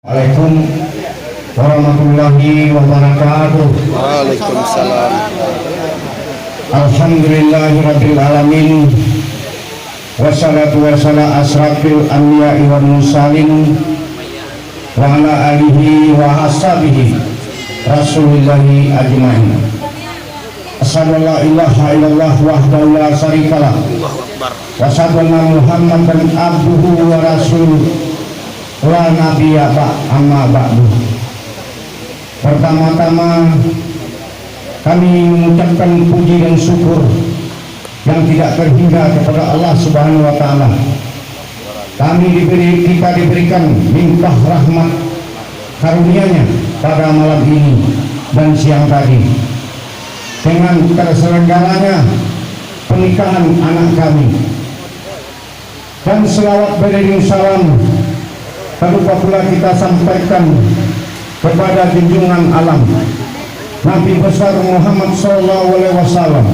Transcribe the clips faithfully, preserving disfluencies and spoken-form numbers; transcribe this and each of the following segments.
Assalamualaikum warahmatullahi wabarakatuh. Waalaikumsalam. Alhamdulillahirabbil alamin. Wassalatu wassalam asrafil anbiya'i wal mursalin wa ala alihi wa ashabihi Rasulillahi ajmain. Asyhadu an la ilaha illallah wahdahu la syarikalah. Wa asyhadu anna Muhammadan abduhu wa rasuluh. La nabiyya ba-, amma ba'du. Pertama-tama, kami mengucapkan puji dan syukur yang tidak terhingga kepada Allah Subhanahu wa Ta'ala. Kami diberi, kita diberikan limpah rahmat karunia-Nya pada malam ini dan siang tadi, dengan terselenggaranya pernikahan anak kami. Dan selawat beriring salam tak lupa pula kita sampaikan kepada junjungan alam, Nabi besar Muhammad sallallahu alaihi wasallam.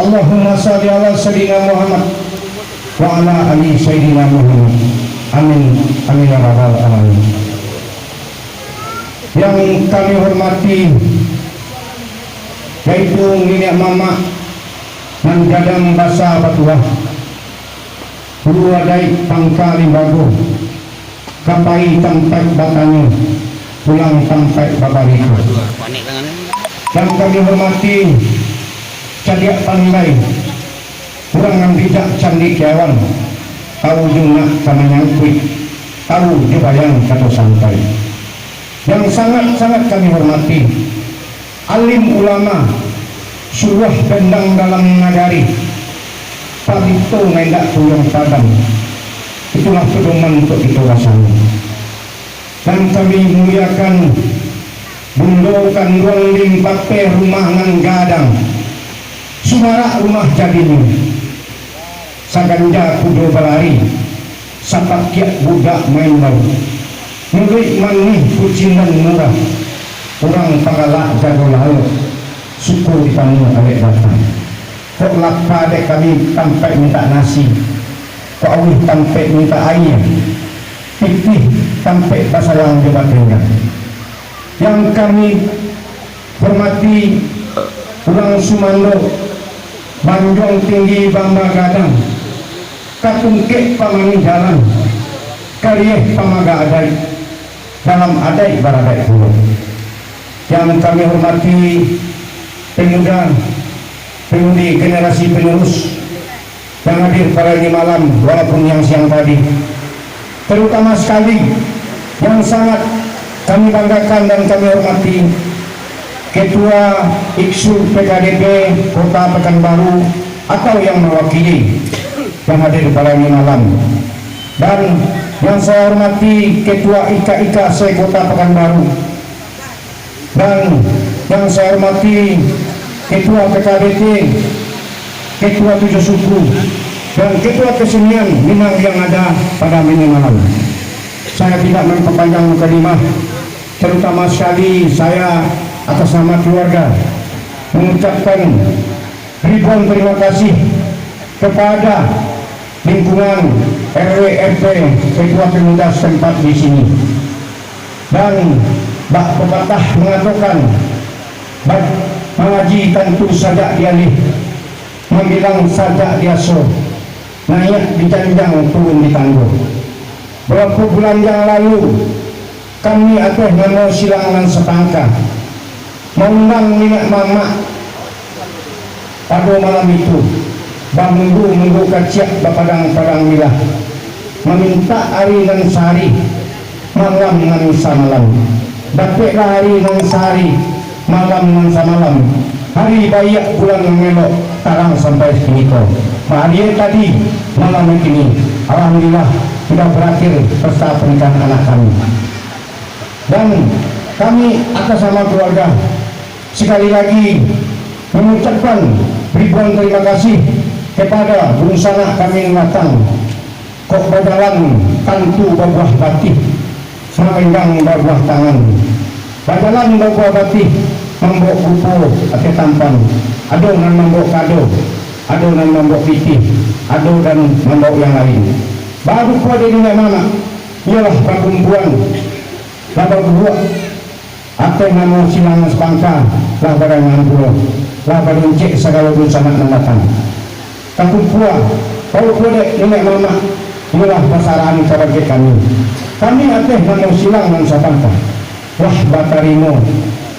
Allahumma shalli ala Sayyidina Muhammad wa ala ali Sayyidina Muhammad. Amin. Amin ya rabbal alamin. Yang kami hormati, yaitu niniak mamak nan gadang basa batuah, ulu adaik pangka limbago, ka pai tampaik batanyo, pulang tampaik babarito. Yang kami hormati, cadiak pandai, urang nan bijak candikiawan, tahu jo nak ka manyangkuik, tahu jo bayang kato santai. Yang sangat-sangat kami hormati, alim ulama, suluah bendang dalam nagari, parito nan indak kuyang padam, itulah pedoman untuak kito rasani. Nan kami muliakan, bundo kanduang limpapeh rumah nan gadang, sumarak rumah jadinyo, saganja kudo balari, sapakiak budak main lauik, muluik manih kucinan murah, urang pagalak jago lauik, suko ditamu alek datang. Kok lapa dek kami tampaik mintak nasi, kok auih tampaik mintak aia, pitih tampaik basayang jo batenggang. Yang kami hormati urang sumando, banjuang tinggi bamba gadang, katungkek pamanih jalan, karieh pamaga adaik, dalam adaik baradaik pulo. Yang kami hormati pemuda, pemudi generasi penerus, yang hadir pada ini malam, walaupun yang siang tadi. Terutama sekali, yang sangat kami banggakan dan kami hormati, Ketua Iksu P K D P Kota Pekanbaru atau yang mewakili yang hadir pada ini malam. Dan yang saya hormati Ketua I K I K se-Kota Pekanbaru, dan yang saya hormati Ketua P K B T, Ketua Tujuh Suku, dan Ketua Kesenian Minang yang ada pada ini malam. Saya tidak memperpanjang mukadimah, terutama sekali saya atas nama keluarga mengucapkan ribuan terima kasih kepada lingkungan R W R T, ketua pemuda setempat di sini. Dan bak pepatah mengatakan, ba-, mangaji tantu sajak di alih, mambilang sajak di aso, naiak di janjang turun di tanggo. Barapo bulan yang lalu, kami ateh namo silang nan sapangka, maundang niniak mamak pado malam itu, bamunggu-munggu kaciak bapadang-padang bilah, mamintak ari nan sahari, malam nan samalam. Dapeklah ari nan sahari, malam nan samalam, hari baiak bulan nan elok, tarang sampai kiniko. Bak ari tadi, malam nan kini, alhamdulillah, sudah barakhir pesta pernikahan anak kami. Dan kami atas nama keluarga, sekali lagi mengucapkan ribuan terima kasih kepada dunsanak kami nan datang. Kok bajalan tantu babuah batih, mamenggang babuah tangan. Bajalan babuah batih, mambaok rupo ateh tampan. Ado nan mambaok kado, ado nan mambaok pitih, ado nan mambaok yang lain. Barupo di dunia mamak, iyolah pakumpulan Lah baburuak, ateh namo silang sapangka, lah barangan pulo, lah baruncek sagalo dunsanak nan datang. Takumpua, baukua dek niniak mamak, iyolah pasarahan kabake kami. Kami ateh namo silang nan sapangka, lah batarimo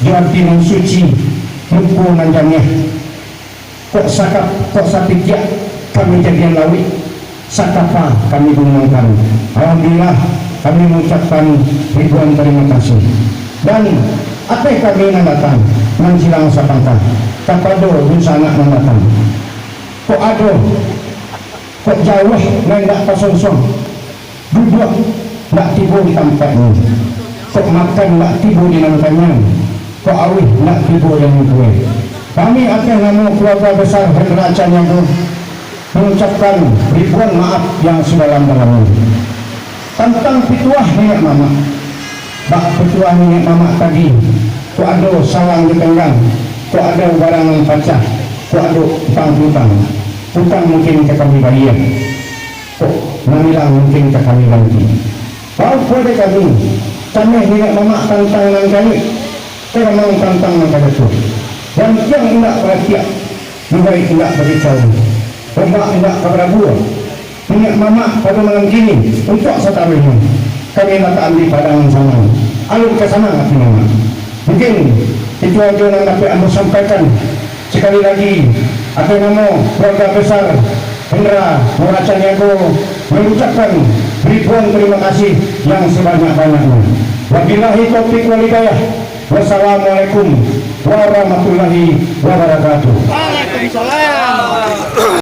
jo ati nan suci, muko nan janiah. Kok sakap, kok satitiak kami jadian lauik, sakapa kami gunuangkan. Alhamdulillah, kami mangucapkan ribuan tarimo kasih. Dan ateh kami nan datang, nan silang sapangka, kapado dunsanak nan datang. Kok ado, kok jauah nan indak tasonsuang, duduak indak tibo di tampeknyo, kok makan indak tibo di nan kanyang, kok auih indak tibo di nan tuweh. Kami ateh namo kaluarga besar Hendra Caniago mangucapkan ribuan maaf yang sadalam-dalamnyo. Tantang pituah niniak mamak, bak pituah niniak mamak tadi, kok ado salang ditenggang, kok ado barang nan pacah, kok ado utang piutang, utang mungkin ka kami bayia, kok nan ilang mungkin ka kami ganti. Baukua dek kami, cameh niniak mamak tantang nan gaek, karamang tantang nan kajatuah. Rantiang indak baratiak, luruih indak bakicau, ombak indak ka barabua. Niniak mamak pado malam kini, untuak sataruihnyo, kami latakan di padang nan sanang. Alun ka sanang ati mamak. Mungkin itu ajo nan dapek ambo sampaikan. Sakali lagi, ateh namo kaluarga besar Hendra Muara Caniago mangucapkan ribuan tarimo kasih yang sabanyak-banyaknyo. Wabillahi taufiq wal hidayah. Wassalamualaikum warahmatullahi wabarakatuh. Waalaikumsalam.